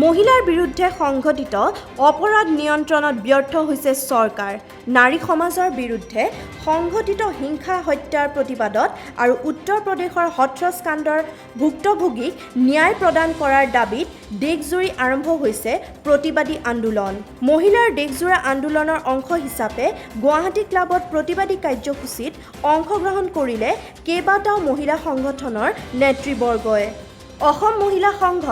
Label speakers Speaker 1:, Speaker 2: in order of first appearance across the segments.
Speaker 1: মহিলাৰ বিৰুদ্ধে সংঘটিত অপৰাধ নিয়ন্ত্ৰণত ব্যৰ্থ হৈছে চৰকাৰ। নাৰী সমাজৰ বিৰুদ্ধে সংঘটিত হিংসা হত্যাৰ প্ৰতিবাদত আৰু উত্তৰ প্ৰদেশৰ হথৰছ কাণ্ডৰ ভুক্তভোগীক ন্যায় প্ৰদান কৰাৰ দাবীত দেশজুৰি আৰম্ভ হৈছে প্ৰতিবাদী আন্দোলন। মহিলাৰ দেশজোৰা আন্দোলনৰ অংশ হিচাপে গুৱাহাটী ক্লাবত প্ৰতিবাদী কাৰ্যসূচীত অংশগ্ৰহণ কৰিলে কেইবাটাও মহিলা সংগঠনৰ নেতৃবৰ্গই। অসম মহিলা সংঘ,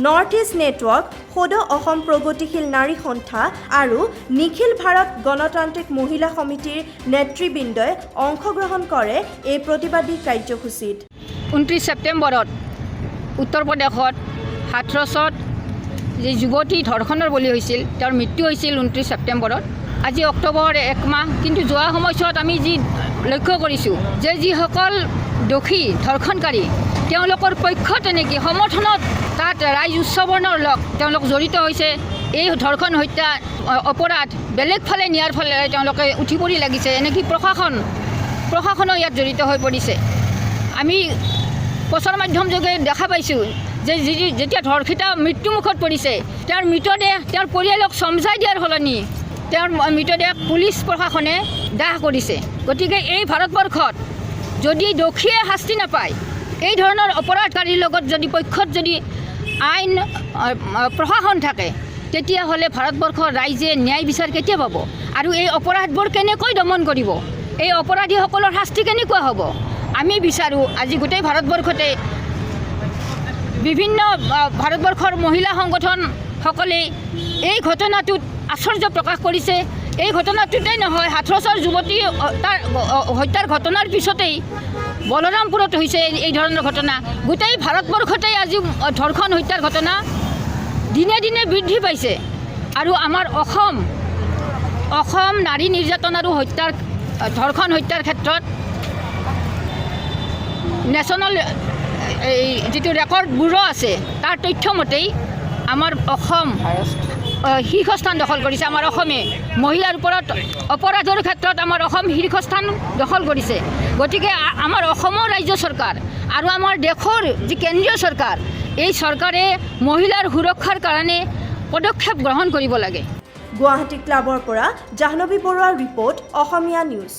Speaker 1: নৰ্থ ইষ্ট নেটৱৰ্ক, সদৌ অসম প্ৰগতিশীল নাৰী সন্থা আৰু নিখিল ভাৰত গণতান্ত্ৰিক মহিলা সমিতিৰ নেতৃবৃন্দই অংশগ্ৰহণ কৰে এই প্ৰতিবাদী কাৰ্যসূচীত।
Speaker 2: 29 ছেপ্টেম্বৰত উত্তৰ প্ৰদেশত হাথৰছত যি যুৱতী ধৰ্ষণৰ বলি হৈছিল, তেওঁৰ মৃত্যু হৈছিল 29 ছেপ্টেম্বৰত। আজি অক্টোবৰ 1 মাহ। কিন্তু যোৱা সময়ছোৱাত আমি যি লক্ষ্য কৰিছোঁ যে যিসকল দোষী ধৰ্ষণকাৰী, তেওঁলোকৰ পক্ষত এনেকি সমৰ্থনত তাত ৰাইজ উচ্চবৰ্ণৰ লোক তেওঁলোক জড়িত হৈছে। এই ধৰ্ষণ হত্যা অপৰাধ বেলেগ ফালে নিয়াৰ ফালে তেওঁলোকে উঠি পৰি লাগিছে। এনেকি প্ৰশাসনো ইয়াত জড়িত হৈ পৰিছে। আমি প্ৰচাৰ মাধ্যম যোগে দেখা পাইছোঁ যে যেতিয়া ধৰ্ষিতা মৃত্যুমুখত পৰিছে, তেওঁৰ মৃতদেহ তেওঁৰ পৰিয়ালক চমজাই দিয়াৰ সলনি তেওঁৰ মৃতদেহ পুলিচ প্ৰশাসনে দাহ কৰিছে। গতিকে এই ভাৰতবৰ্ষত যদি দোষীয়ে শাস্তি নাপায়, এই ধৰণৰ অপৰাধকাৰীৰ লগত যদি পক্ষত যদি আইন প্ৰশাসন থাকে, তেতিয়াহ'লে ভাৰতবৰ্ষৰ ৰাইজে ন্যায় বিচাৰ কেতিয়া পাব আৰু এই অপৰাধবোৰ কেনেকৈ দমন কৰিব? এই অপৰাধীসকলৰ শাস্তি কেনেকুৱা হ'ব? আমি বিচাৰোঁ, আজি গোটেই ভাৰতবৰ্ষতে বিভিন্ন ভাৰতবৰ্ষৰ মহিলা সংগঠনসকলে এই ঘটনাটোত আশ্চৰ্য প্ৰকাশ কৰিছে। এই ঘটনাটোতেই নহয়, হাথৰছৰ যুৱতী তাৰ হত্যাৰ ঘটনাৰ পিছতেই বলৰামপুৰত হৈছে এই ধৰণৰ ঘটনা। গোটেই ভাৰতবৰ্ষতেই আজি ধৰ্ষণ হত্যাৰ ঘটনা দিনে দিনে বৃদ্ধি পাইছে আৰু আমাৰ অসম অসম নাৰী নিৰ্যাতন আৰু হত্যাৰ ধৰ্ষণ হত্যাৰ ক্ষেত্ৰত নেশ্যনেল এই যিটো ৰেকৰ্ড ব্যুৰ' আছে, তাৰ তথ্য মতেই আমাৰ অসম শীৰ্ষস্থান দখল কৰিছে। আমাৰ অসমে মহিলাৰ ওপৰত অপৰাধৰ ক্ষেত্ৰত আমাৰ অসম শীৰ্ষস্থান দখল কৰিছে। গতিকে আমাৰ অসমৰ ৰাজ্য চৰকাৰ আৰু আমাৰ দেশৰ যি কেন্দ্ৰীয় চৰকাৰ, এই চৰকাৰে মহিলাৰ সুৰক্ষাৰ কাৰণে পদক্ষেপ গ্ৰহণ কৰিব লাগে।
Speaker 1: গুৱাহাটী ক্লাবৰ পৰা জাহ্নৱী বৰুৱাৰ ৰিপৰ্ট, অসমীয়া নিউজ।